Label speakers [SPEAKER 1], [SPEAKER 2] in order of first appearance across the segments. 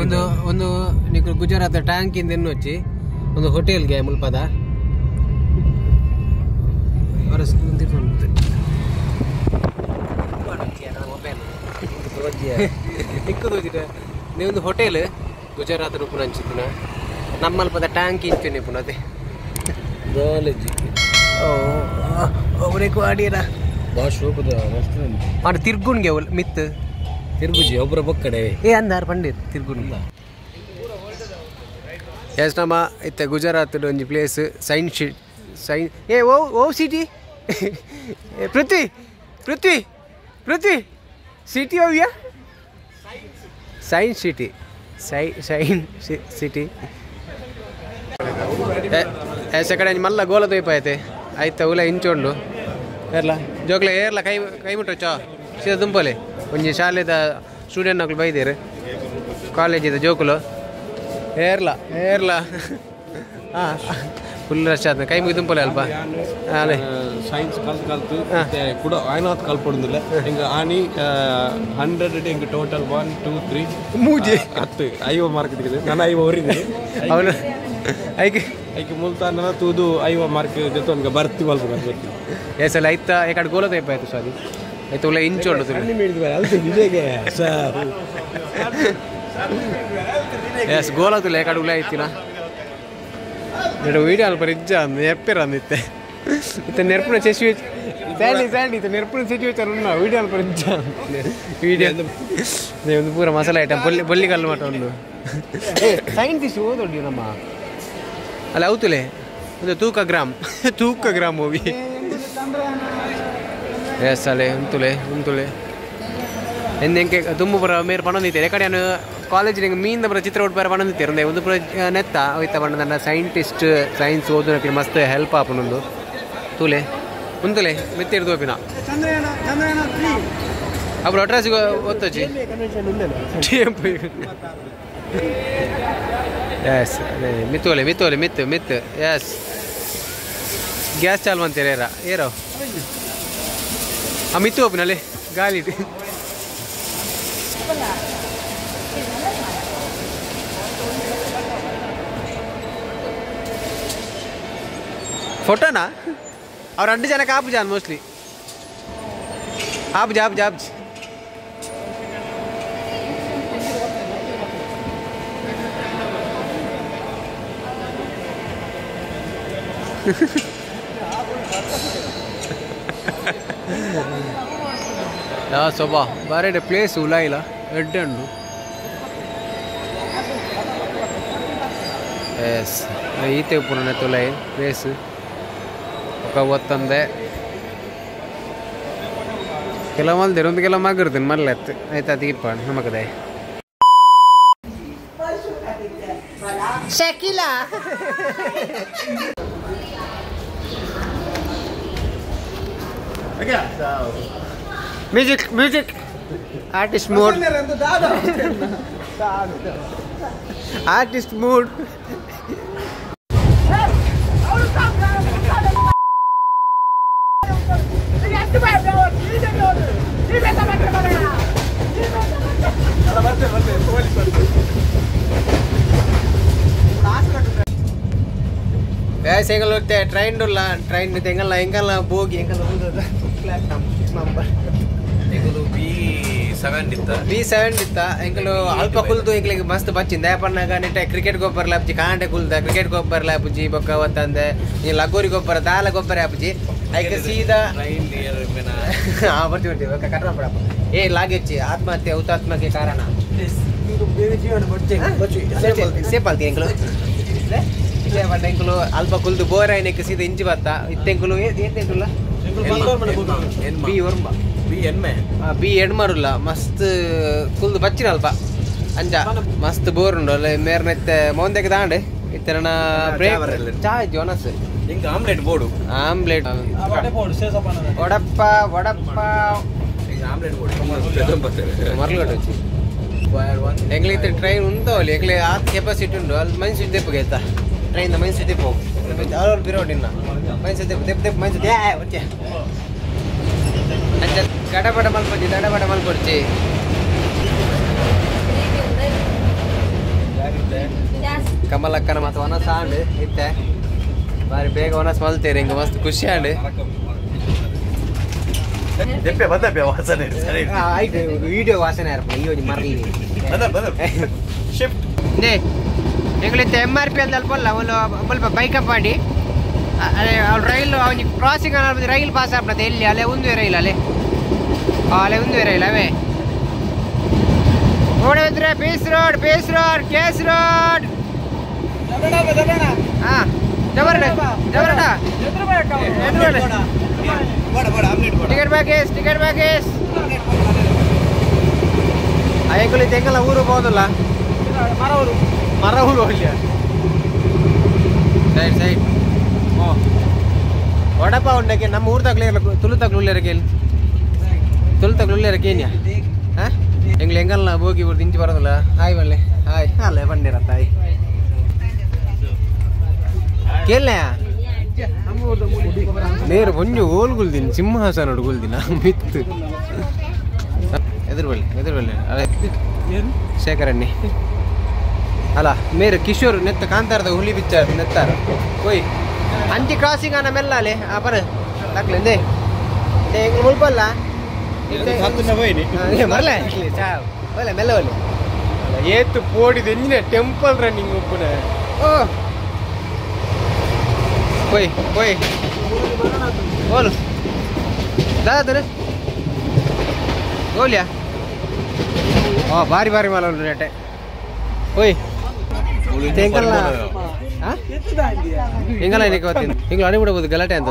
[SPEAKER 1] ಒಂದು ಒಂದು ನಿಕುಲು ಗುಜರಾತ್ ಟ್ಯಾಂಕ್ ಇಂದ ಎನ್ನೊಚ್ಚಿ ಒಂದು ಹೋಟೆಲ್ಗೆ ಮುಲ್ಪದ ಒಂದು ಹೋಟೆಲ್ ಗುಜರಾತ್ ರೂಪುನಂಚಿತ್ತಿನ ನಮ್ಮಲ್ಪದ ಟ್ಯಾಂಕ್ ಇಂಚು ನಿಪುಣತೆ ತಿರ್ಗುಣ್ಗೆ ಮಿತ್ತು
[SPEAKER 2] ತಿರುಗುಜಿ ಒಬ್ಬರ ಬೊಕ್ಕಡೆ
[SPEAKER 1] ಏ ಅಂದಾರು ಪಂಡಿರ್ ತಿರ್ಗುಣ ಎಸ್ ನಮ್ಮ ಇತ್ತೆ ಗುಜರಾತ್ ಒಂಜಿ ಪ್ಲೇಸ್ ಸೈನ್ ಸೈನ್ ಏ ಓ ಓ ಸಿಟಿ ಪೃಥ್ವಿ ಪೃಥ್ವಿ ಪೃಥ್ವಿ ಸಿಟಿ ಹೋಗ್ಯಾ ಸೈನ್ ಸಿಟಿ ಸೈ ಸೈನ್ ಸಿಟಿ ಎಸ್ ಕಡೆ ಮಲ್ಲ ಗೋಲ ದೀಪ ಐತೆ ಆಯ್ತಾ ಉಲ ಇಂಚೋಂಡು ಏರ್ಲ ಜೋಕ್ಲೆ ಏರ್ಲ ಕೈ ಕೈ ಮುಟ್ಟೊಚ್ಚಾ ಸೀದಾ ದುಂಪಲೆ ಒಂಜಿ ಶಾಲೆದ ಸ್ಟೂಡೆಂಟ್ ನಕಲು ಬೈದೇರು ಕಾಲೇಜಿದ ಜೋಕುಲು ಏರ್ಲ ಏರ್ಲ ಹಾಂ ಫುಲ್ ರಶ್ ಆದ ಕೈ ಮುಗಿ ದುಂಪಲೆ ಅಲ್ಪ ಅದೇ
[SPEAKER 2] ಸೈನ್ಸ್ ಕಲ್ತು ಕಲ್ತು ಕೂಡ ಆಯ್ನಾತ್ ಕಲ್ಪೊಡುಂದಿಲ್ಲ ಎಂಗ ಆನಿ 100 ಎಂಗ ಟೋಟಲ್ 1 2 3
[SPEAKER 1] ಮೂಜಿ
[SPEAKER 2] 10 ಐವ ಮಾರ್ಕ್ ತಿಕ್ಕಿದೆ ನಾನು ಐವ ಹೊರಿದೆ
[SPEAKER 1] ಅವನು ಐಕೆ
[SPEAKER 2] ಐಕೆ ಮುಲ್ತಾನ ತೂದು ಐವ ಮಾರ್ಕ್ ಜೊತೆ ಬರ್ತಿ ಬಲ್ಪ ಬರ್ತಿ
[SPEAKER 1] ಎಸ್ ಅಲ್ಲ ಐತ ಏಕಡೆ ಗೋಲ ದೀಪ ಆಯ್ತು ಸ್ವಾದಿ ಆಯ್ತು ಉಲ್ಲ ಇಂಚೋಂಡು ಎಸ್ ಗೋಲ ತುಲೆ ಏಕಡೆ ಉಲ್ಲ ಐತಿನ ವೀಡಿಯೋ ಅಲ್ಪ ರಿಜ್ಜ ಅಂದ್ ನೆರ್ಪಿರ ಅಂದಿತ್ತೆ ಇತ್ತೆ ನೆರ್ಪುನ ಸಿಚುವೇಶನ್ ಸ್ಯಾಂಡಿ ಸ್ಯಾಂಡಿ ಇತ್ತೆ ನೆರ್ಪುನ ಸಿಚುವೇಶನ್ ಉನ್ನ ವೀಡಿಯೋ ಅಲ್ಪ ರಿಜ್ಜ ವೀಡಿಯೋ ಒಂದು ಪೂರ ಮಸಾಲೆ ಐಟಮ್ ಬೊಲ್ಲಿ ಬೊಲ್ಲಿ ಕಲ್ಲು ಮಟ್ಟ ಉಂಡು ಸೈಂಟಿಸ್ಟ್ ಓದೊಡ್ಡಿ ನಮ್ಮ ಅಲ್ಲ ಅವತುಲೆ ಒಂದು ತೂಕ ಗ್ರಾಮ್ ತೂಕ ಗ್ರಾಮ್ ಹೋಗಿ ಎಸ್ ಅಲೆ ಉಂತುಲೆ ಉಂತುಲೆ ಎಂದೆಂಕೆ ದುಮ್ಮು ಪುರ ಮೇರ್ ಪಣೊಂದಿತ್ತೇನೆ ಕಡೆ ನಾನು ಕಾಲೇಜ್ ಮೀನ್ ಪುರ ಚಿತ್ರ ಉಡ್ಪಾರ ಪಣೊಂದಿತ್ತೇನೆ ಒಂದು ಪುರ ನೆತ್ತ ಹೋಯ್ತ ಪಂಡ ನನ್ನ ಸೈಂಟಿಸ್ಟ್ ಸೈನ್ಸ್ ಓದುನಕ್ಕೆ ಮಸ್ತ್ ಹೆಲ್ಪ್ ಆಪುನೊಂದು ತೂಲೆ ಉಂತುಲೆ ಮಿತ್ತಿರ್ದು ಹೋಪಿನ ಅప్పుడు ಅಡ್ರೆಸ್ ಒತ್ತೊಚ್ಚಿ ಎಸ್ ಮಿತ್ತೋಲೆ ಮಿತ್ತೋಲೆ ಮಿತ್ತು ಮಿತ್ತು ಎಸ್ ಗ್ಯಾಸ್ ಚಾಲು ಅಂತೀರ ಏರ ಏರೋ ಆ ಮಿತ್ತು ಹೋಪಿನಲ್ಲಿ ಗಾಲಿ ಫೋಟೋನಾ ಅವ್ರು ಅಡ್ಡು ಜನಕ್ಕೆ ಆಪು ಜಾನ್ ಮೋಸ್ಟ್ಲಿ ಆಪುಜಿ ಆಪುಜಿ ಆಪುಜಿ ಯಾ ಸೊಬಾ ಬಾರೆ ಪ್ಲೇಸ್ ಉಲಾಯಿಲ್ಲ ಎಡ್ಡೆ ಎಸ್ ಈತೆ ಉಪ್ಪುನ ತುಲೈ ಪ್ಲೇಸ್ ఒక ಒತ್ತಂದೆ ಕೆಲವು ಮಲ್ದಿರು ಒಂದು ಕೆಲವು ಮಗರ್ದಿನ ಮಲ್ಲೆತ್ತು ಆಯ್ತು ಅದು ಇಪ್ಪ ನಮಗದೆ Shakila music music artist mood artist mood train train ಎಂಗಲ್ಲ ಎಂಗಲ್ಲ ಬೋಗಿ ಎಂಗಲ್ಲ ನಂಬರ್
[SPEAKER 2] B7 ಇತ್ತ
[SPEAKER 1] B7 ಇತ್ತ ಎಂಕಲು ಅಲ್ಪ ಕುಲ್ದು ಎಂಕ್ಲಿಗೆ ಮಸ್ತ್ ಬಚ್ಚಿಂದ ಪನ್ನಾಗ ನೆಟ್ಟೆ ಕ್ರಿಕೆಟ್ ಗೊಬ್ಬರ ಲಾಪುಜಿ ಕಾಂಡೆ ಕುಲ್ದ ಕ್ರಿಕೆಟ್ ಗೊಬ್ಬರ ಲಾಪುಜಿ ಬೊಕ್ಕ ಒತ್ತಂದೆ ಈ ಲಗೋರಿ ಗೊಬ್ಬರ ದಾಲ ಗೊಬ್ಬರ ಆಪುಜಿ ಐಕೆ ಸೀದಾ ಹಾ ಬರ್ತೀವಿ ಬರ್ತೀವಿ ಓಕೆ ಕಟ್ರ ಪಡಪ್ಪ ಏ ಲಾಗೆಚ್ಚಿ ಆತ್ಮಹತ್ಯೆ ಹುತಾತ್ಮಕ್ಕೆ ಕಾರಣ ಸೇಫ್ ಆಲ್ತಿ ಎಂಕಲು ಎಂಕಲು ಅಲ್ಪ ಕುಲ್ದು ಬೋರ್ ಆಯ್ನಕ್ಕೆ ಸೀದಾ ಇಂಚಿ ಬತ್ತ ಇತ್ತೆಂಕುಲು ಏತೆಂಕುಲ್ಲ ಬಿ ಒರ್ಂಬ ಬಿ ಎಡ್ಮರುಲ್ಲ ಮಸ್ತ್ ಕುಲ್ದು ಬಚ್ಚಿನ ಅಲ್ಪ ಅಂಚ ಮಸ್ತ್ ಬೋರ್ ಉಂಡು ಅಲ್ಲ ಮೇರ್ನ ಇತ್ತೆ ಮೋಂದೆಗೆ ದಾಂಡ್ ಇತ್ತೆ ನನ್ನ ಬ್ರೇಕ್ ಚಾ ಜೋನಸ್
[SPEAKER 2] ಆಮ್ಲೆಟ್ ಬೋಡು
[SPEAKER 1] ಆಮ್ಲೆಟ್ ವಡಪ್ಪ ವಡಪ್ಪ
[SPEAKER 2] ಆಮ್ಲೆಟ್ ಬೋಡು
[SPEAKER 1] ಮರ್ಲುಗಟ್ಟು వచ్చಿ ಎಂಗ್ಲಿತ್ತೆ ಟ್ರೈನ್ ಉಂಟವಲ್ಲಿ ಎಂಗ್ಲಿ ಆತ್ ಕೆಪಾಸಿಟಿ ಉಂಟು ಅಲ್ಲಿ ಮೈಸೂರು ದೆಪ್ಪಗೆ ಆಯ್ತಾ ಟ್ರೈನ್ ಮೈಸೂರು ದೆಪ್ಪು ಅವ್ರು ಬಿರೋಡ್ ಇನ್ನ ಮೈಸೂರು ದೆಪ್ಪು ದೆಪ್ಪು ದೆಪ್ಪು ಮೈಸೂರು they okay ಅಂಚ ಗಡಬಡ ಮಲ್ಪೊಡ್ಚಿ ದಡಬಡ ಮಲ್ಪೊಡ್ಚಿ ಕಮಲಕ್ಕನ ಮತ್ತು ಒನಸ್ ಆಂಡ್ ಇತ್ತೆ ಬಾರಿ ಬೇಗ ಒನಸ್ ಮಲ್ತೇರಿ ಹಿಂಗೆ ಮಸ್ತ್ ಖುಷಿ ಆಂಡ್
[SPEAKER 3] ದೆಪ್ಪೆ ಬಂದಪ್ಪೆ ವಾಸನೆ ಸರಿ
[SPEAKER 1] ಆಯ್ತು ವಿಡಿಯೋ ವಾಸನೆ ಇರಪ್ಪ ಈ ಒಂಜಿ ಮರಲಿ
[SPEAKER 3] ಬಂದ ಬಂದ ಶಿಫ್ಟ್
[SPEAKER 1] ನೇ ಎಂಗ್ಲಿತ್ತೆ ಎಮ್ ಆರ್ ಪಿ ಅಲ್ದ ಅಲ್ಪಲ್ಲ ಒಂದು ಸ್ವಲ್ಪ ಬೈಕ್ ಮಾಡಿ ಅದೇ ರೈಲು ಅವನಿಗೆ ಕ್ರಾಸಿಂಗ್ ಅನ್ನೋದು ರೈಲ್ ಪಾಸ್ ಆಗ್ತದೆ ಎಲ್ಲಿ ಅಲ್ಲೇ ಒಂದು ರೈಲ್ ಅಲ್ಲೇ ಅಲ್ಲೇ ಒಂದು ರೈಲ್ ಅವೇ ಓಡಿದ್ರೆ peace road peace road case road ಹಾಂ ಜಬರ್ಣ ಜಬರ್ಣ ಟಿಕೆಟ್ ಬ್ಯಾಗೇಸ್ ಟಿಕೆಟ್ ಬ್ಯಾಗೇಸ್ ಎಂಕುಲು ತೆಂಗಲ ಊರು ಹೋದಲ್ಲ ಮರ ಊರು ಹೋಗ್ಲಿ ಸೈಡ್ ಸೈಡ್ ಓ ವಡಪ್ಪ ಉಂಡಕ್ಕೆ ನಮ್ಮ ಊರು ತಗ್ಲಿ ತುಳು ತಗ್ಲು ಉಳ್ಳೇರಕ್ಕೆ ತುಳು ತಗ್ಲು ಉಳ್ಳೇರಕ್ಕೆ ಏನ್ಯಾ ಹಾಂ ಎಂಗ್ಲು ಎಂಗಲ್ಲ ಹೋಗಿ ಊರು ಇಂಚು ಬರೋದಿಲ್ಲ ಹಾಯ್ ಬಲ್ಲೆ ಹಾಯ್ ಅಲ್ಲೇ ಬಂದಿರ ತಾಯಿ ಕೇಳಲೆ ನೇರ ಒಂಜಿ ಓಲ್ಗುಲ್ದಿನ ಸಿಂಹಾಸನ ಗುಲ್ದಿನ ಮಿತ್ತು ಎದುರು ಬಲ್ಲಿ ಎದುರು ಬಲ್ಲಿ ಅದೇ ಶೇಖರಣ್ಣಿ ಅಲ್ಲ ಮೇರು ಕಿಶೋರ್ ನೆತ್ತ ಕಾಂತಾರದ ಹುಲಿ ಬಿಚ್ಚಾರ ನೆತ್ತಾರ ಓಯ್ ಅಂಚಿ ಕ್ರಾಸಿಂಗ್ ಅನ್ನ ಮೆಲ್ಲ ಅಲ್ಲಿ ಆ ಪರ ತಕ್ಲೆ ಎಂಗ್ಲು ಮುಲ್ಪಲ್ಲ ಮರಲೆ ಒಲ್ಲೆ ಮೆಲ್ಲ ಒಲ್ಲೆ
[SPEAKER 2] ಏತು ಪೋಡಿದ ಎಂಜಿನ ಟೆಂಪಲ್ ರನ್ನಿಂಗ್ ಉಪ್ಪುನ
[SPEAKER 1] ಓ ಕೊಯ್ ಕೊಯ್ ಓಲು ದಾದಾ ಓಲ್ಯಾ ಓ ಭಾರಿ ಭಾರಿ ಮಾಲ ರೇಟೆ ಓಯ್ ತೆಂಗಲ್ಲ ಹಿಂಗಲ್ಲ ಏನಕ್ಕೆ ಗೊತ್ತಿಲ್ಲ ಹಿಂಗೆ ಅಡಿ ಬಿಡಬಹುದು ಗಲಾಟೆ ಅಂತ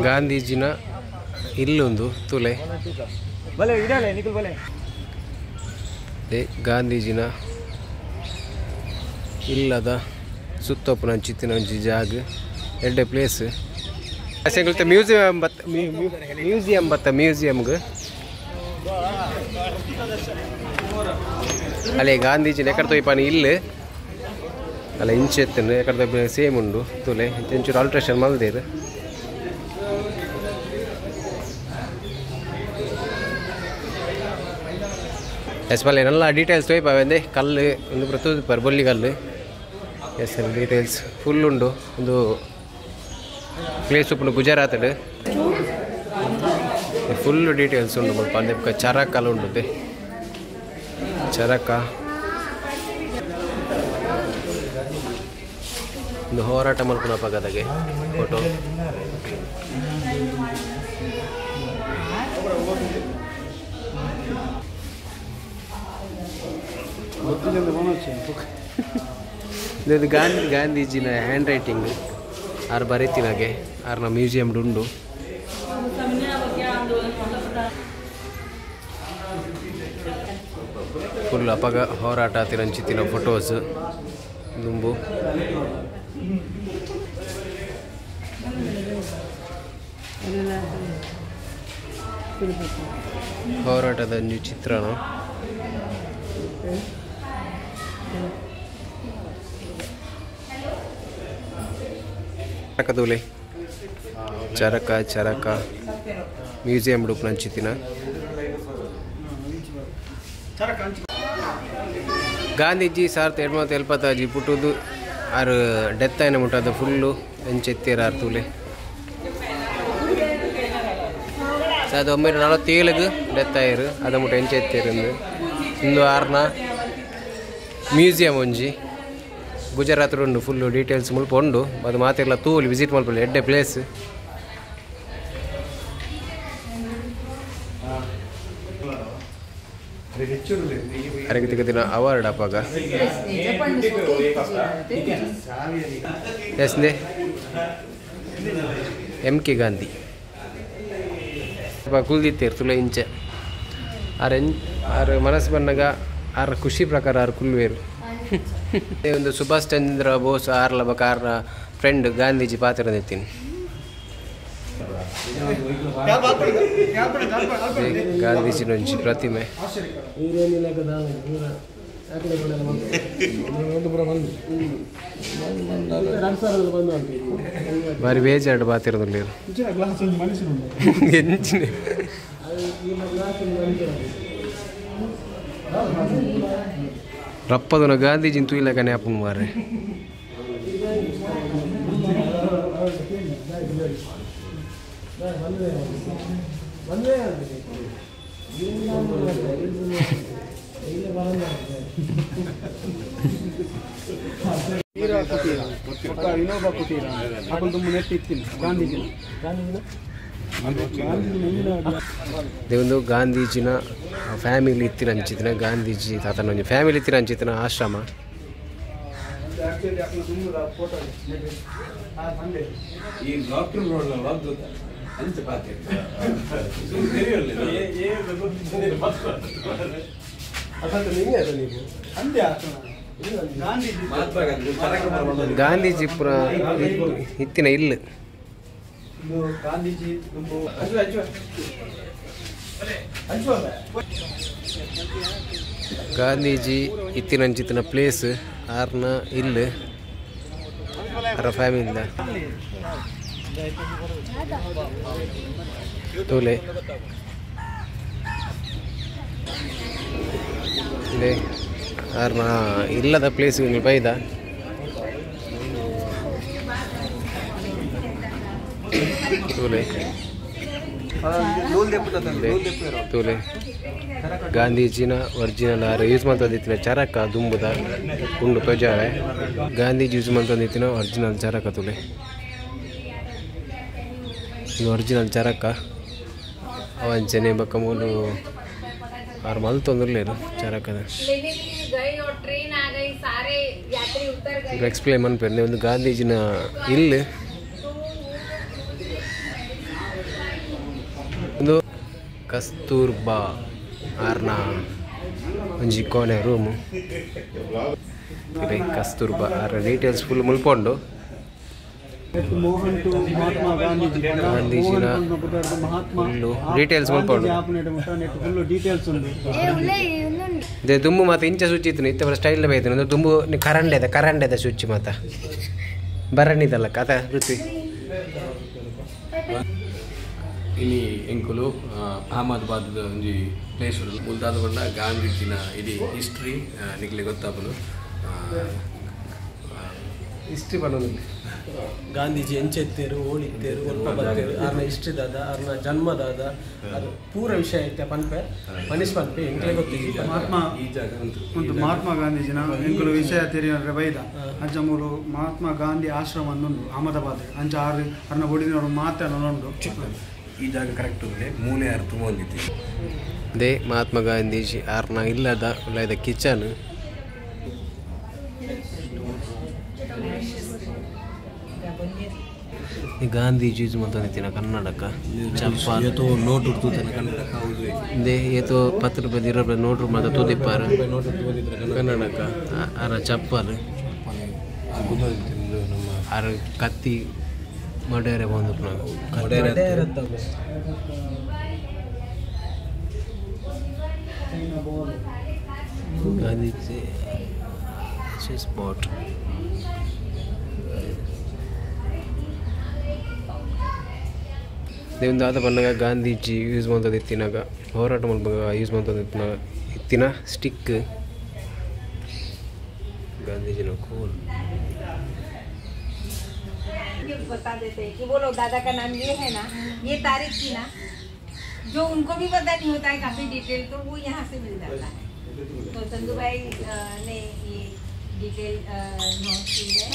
[SPEAKER 1] ಗಾಂಧೀಜಿನ ಇಲ್ಲೊಂದು ತುಲೆ ಗಾಂಧೀಜಿನ ಇಲ್ಲದ ಸುತ್ತೊಪ್ಪನ ಚಿತ್ತಿನ ಒಂಜಿ ಜಾಗ ಎಡ್ಡೆ ಪ್ಲೇಸ್ ಮ್ಯೂಸಿಯಂ ಬತ್ತ ಮ್ಯೂಸಿಯಂ ಬತ್ತ ಮ್ಯೂಸಿಯಂಗೆ ಅಲ್ಲೇ ಗಾಂಧೀಜಿನ ಎಕಡೆ ತೊಯ್ಪಾನ ಇಲ್ಲಿ ಅಲ್ಲ ಇಂಚೆತ್ತನು ಎಕಡೆ ಸೇಮ್ ಉಂಡು ತುಲೆ ಒಂಚೂರು ಆಲ್ಟ್ರೇಷನ್ ಮಲ್ದೇರು ಎಸ್ ಬಲ್ಲೆ ನಲ್ಲ ಡೀಟೇಲ್ಸ್ ತೊಯ್ಪಾವೆಂದೆ ಕಲ್ಲು ಒಂದು ಪ್ರತೂಪರ್ ಬೊಲ್ಲಿ ಕಲ್ಲು ಎಸ್ ಡೀಟೇಲ್ಸ್ ಫುಲ್ ಉಂಡು ಒಂದು ಪ್ಲೇಸ್ ಉಪ್ಪುಂಡು ಗುಜರಾತ್ ಫುಲ್ ಡೀಟೇಲ್ಸ್ ಉಂಡು ಮುಲ್ಪ ಅಂದೆ ಚರಕಲ ಉಂಡು ಚರಕ ಒಂದು ಹೋರಾಟ ಮಲ್ಪುನ ಪಗದಾಗೆ ಫೋಟೋ ಇದು ಗಾಂಧೀಜಿನ ಹ್ಯಾಂಡ್ ರೈಟಿಂಗ್ ಆರು ಬರೀತಿನಾಗೆ ಆರ್ನ ಮ್ಯೂಸಿಯಂ ಉಂಡು ಫುಲ್ ಅಪಗ ಹೋರಾಟ ತಿರಂಚಿತಿನ ಫೋಟೋಸ್ ದುಂಬು ಹೋರಾಟದ ಒಂಜಿ ಚಿತ್ರಣ ಚರಕದೂಲೆ ಚರಕ ಚರಕ ಮ್ಯೂಸಿಯಂ ಉಪ್ಪುನಂಚಿತಿನ ಗಾಂಧೀಜಿ 1876 ಪುಟ್ಟುದು ಆರು ಡೆತ್ ಆಯ್ನ ಮುಟ್ಟಾದ ಫುಲ್ಲು ಎಂಚೆತ್ತೀರ ಆರು ತೂಲೆ 1947 ಡೆತ್ ಆಯಿರು ಅದ ಮುಟ್ಟ ಎಂಚೆತ್ತೀರ ಇಂದು ಆರ್ನ ಮ್ಯೂಸಿಯಂ ಒಂಜಿ ಗುಜರಾತ್ ಉಂಡು ಫುಲ್ಲು ಡೀಟೇಲ್ಸ್ ಮುಲ್ಪ ಉಂಡು ಅದು ಮಾತೆಲ್ಲ ತೂಲಿ ವಿಸಿಟ್ ಮಲ್ಪೊಲಿ ಎಡ್ಡೆ ಪ್ಲೇಸ್ ಅರೆಗೆ ತಿಕ್ಕದಿನ ಅವಾರ್ಡ್ ಅಪ್ಪಾಗ ಎಸ್ ಎಂ ಕೆ ಗಾಂಧಿ ಕುಲ್ದಿತ್ತೇರು ತುಲೆ ಇಂಚೆ ಆರ್ ಆರ್ ಮನಸ್ಸು ಬಂದಾಗ ಆರ್ ಖುಷಿ ಪ್ರಕಾರ ಆರ್ ಕುಲ್ವೇರು ಒಂದು ಸುಭಾಷ್ ಚಂದ್ರ ಬೋಸ್ ಆರ್ಲ ಬಕ ಆರ್ನ ಫ್ರೆಂಡ್ ಗಾಂಧೀಜಿ ಪಾತ್ರ ನಿಂತೀನಿ. ಗಾಂಧೀಜಿನ ಒಂಜಿ ಪ್ರತಿಮೆ. ಬಾರಿ ಬೇಜಾರು ಬಾತಿರೋದಿಲ್ಲ ಎಂಚಿನ ರಪ್ಪದನ ಗಾಂಧೀಜಿನ ತೂಯಿಲಕನೆ ಅಪ್ಪು ಮಾರ್ರೆ. ಒಂದು ಗಾಂಧೀಜಿನ ಫ್ಯಾಮಿಲಿ ಇತ್ತಿನ ಅಂಚಿತ್ತಿನ ಗಾಂಧೀಜಿ ತಾತನ ಒಂಜಿ ಫ್ಯಾಮಿಲಿ ಇತ್ತಿನ ಅಂಚಿತ್ತಿನ ಆಶ್ರಮ. ಗಾಂಧೀಜಿ ಪುರ ಇತ್ತಿನ ಇಲ್ಲ ಗಾಂಧೀಜಿ ಇತ್ತಿನ ಅಂಚಿತ್ತಿನ ಪ್ಲೇಸ್ ಆರ್ನ ಇಲ್ಲ ಅರ ಫ್ಯಾಮಿಲಿ ತೋಲೆ ಆರ್ನ ಇಲ್ಲದ ಪ್ಲೇಸ್ ಬೈದ. ತೋಲೆ ತೋಲೆ ಗಾಂಧೀಜಿನ ಒರಿಜಿನಲ್ ಆರ್ ಯೂಸ್ ಮಾಡ್ತಂದಿತ್ತಿನ ಚರಕ ದುಂಬುದ ಕುಂಡು ಪ್ರಜಾವೆ ಗಾಂಧೀಜಿ ಯೂಸ್ ಮಾಡ್ತಂದಿತ್ತಿನ ಒರಿಜಿನಲ್ ಚರಕ ತುಲೆ. ಇದು ಒರಿಜಿನಲ್ ಚರಕ ಅವಂಚನೆ ಬೊಕ್ಕ ಮೂಲು ಆರ್ ಮಲ್ತೊಂದುಲ್ಲೆರ್ ಚರಕದ. ಎಕ್ಸ್ಪ್ಲೇನ್ ಮನ್ಪೆರ್ ಒಂದು ಗಾಂಧೀಜಿನ ಇಲ್ಲು ಒಂದು ಕಸ್ತೂರ್ಬಾ ಆರ್ನ ಒಂಜಿ ಕೋಣೆ ರೂಮು ಕಸ್ತೂರ್ಬಾ ಆರ್ನ ಡೀಟೇಲ್ಸ್ ಫುಲ್ ಮುಲ್ಪೊಂಡು. ಗಾಂಧೀಜಿನ ಫುಲ್ಲು ಡೀಟೇಲ್ಸ್ ಮುಲ್ಪೊಂಡು. ದುಂಬು ಮಾತ ಇಂಚ ಸ್ವಿಚ್ ಇತ್ತು ಇತ್ತೆ ಸ್ಟೈಲ್ ಬೈತು ದುಂಬು ಕರಂಡೆದ ಕರಂಡೆದ ಸ್ವಿಚ್ ಮಾತ ಬರಣಿದಲ್ಲ ಕಥ ಋತ್ವಿ.
[SPEAKER 2] ಇನಿ ಎಂಕುಲು ಅಹಮದಾಬಾದ್ ಒಂಜಿ ಪ್ಲೇಸ್ ಮುಲ್ದಾದ ಪಂಡ ಗಾಂಧೀಜಿನ ಇಡೀ ಹಿಸ್ಟ್ರಿ ನಿಕ್ಲೆ ಗೊತ್ತಾಪುಂಡು.
[SPEAKER 1] ಹಿಸ್ಟ್ರಿ ಪಂಡೊಂದು
[SPEAKER 4] ಗಾಂಧೀಜಿ ಎಂಚೆತ್ತೇರು ಓಳಿತ್ತೇರು ಒಲ್ಪ ಬತ್ತೇರು ಆರ್ನ ಹಿಸ್ಟ್ರಿ ದಾದ ಆರ್ನ ಜನ್ಮದಾದ ಅದು ಪೂರ ವಿಷಯ ಐತೆ ಪನ್ಪೆ ಮನೀಶ್ ಪನ್ಪೆ ಎಂಕ್ಲೆ ಗೊತ್ತಿಲ್ಲ.
[SPEAKER 5] ಮಹಾತ್ಮ ಮಹಾತ್ಮ ಗಾಂಧೀಜಿನ ಎಂಕುಲು ವಿಷಯ ತೆರಿಯರೆ ಬೈದ ಅಂಚ ಮೂಲು ಮಹಾತ್ಮ ಗಾಂಧಿ ಆಶ್ರಮ ಅಂದುಂಡು ಅಹಮದಾಬಾದ್ ಅಂಚ ಆರು ಅರ್ನ ಬೊಡಿನವರು ಮಾತ್ರ ಉಂಡು.
[SPEAKER 2] ಈ ಜಾಗ ಕರೆಕ್ಟ್ ಉಂಡೆ ಮೂಲೆ ಆರು ತುಂಬ ಒಂದಿತ್ತು.
[SPEAKER 1] They Mahatma Gandhiji ಆರ್ನ ಇಲ್ಲದ ಉಲ್ಲದ ಕಿಚನ್. ಗಾಂಧೀಜಿ ಯೂಸ್ ಮಂತೊಂದಿತ್ತಿನ ಕನ್ನಡಕ ಚಪ್ಪಾಲ್
[SPEAKER 2] ಏತೋ ನೋಟ್ ಉಡ್ತುತ್ತನ ಕನ್ನಡಕ ಹೌದು
[SPEAKER 1] they ಏತೋ 10 ರೂಪಾಯಿ 20 ರೂಪಾಯಿ ನೋಟ್ ಮಾತ ತೂದಿಪ್ಪಾರು ಕನ್ನಡಕ ಆರ ಚಪ್ಪಲ್ ಆರ ಕತ್ತಿ ಮಡೇರೆ ಬಂದು ಗಾಂಧೀಜಿ ಸ್ಪಾಟ್. ಒಂದು ಆದ ಪನ್ನಗ ಗಾಂಧೀಜಿ ಯೂಸ್ ಮಂತೊಂದಿತ್ತಿನಾಗ ಹೋರಾಟ ಮಲ್ಪಗ ಯೂಸ್ ಮಂತೊಂದಿತ್ತಿನ ಇತ್ತಿನ ಸ್ಟಿಕ್ ಗಾಂಧೀಜಿನ ಕೋಲ್.
[SPEAKER 6] बता देते हैं कि बोलो दादा का नाम ये है ना, ये तारीख थी ना, जो उनको भी पता नहीं होता है काफी डिटेल, तो वो यहाँ से मिल जाता है। तो चंदू भाई ने ये डिटेल नोट की है।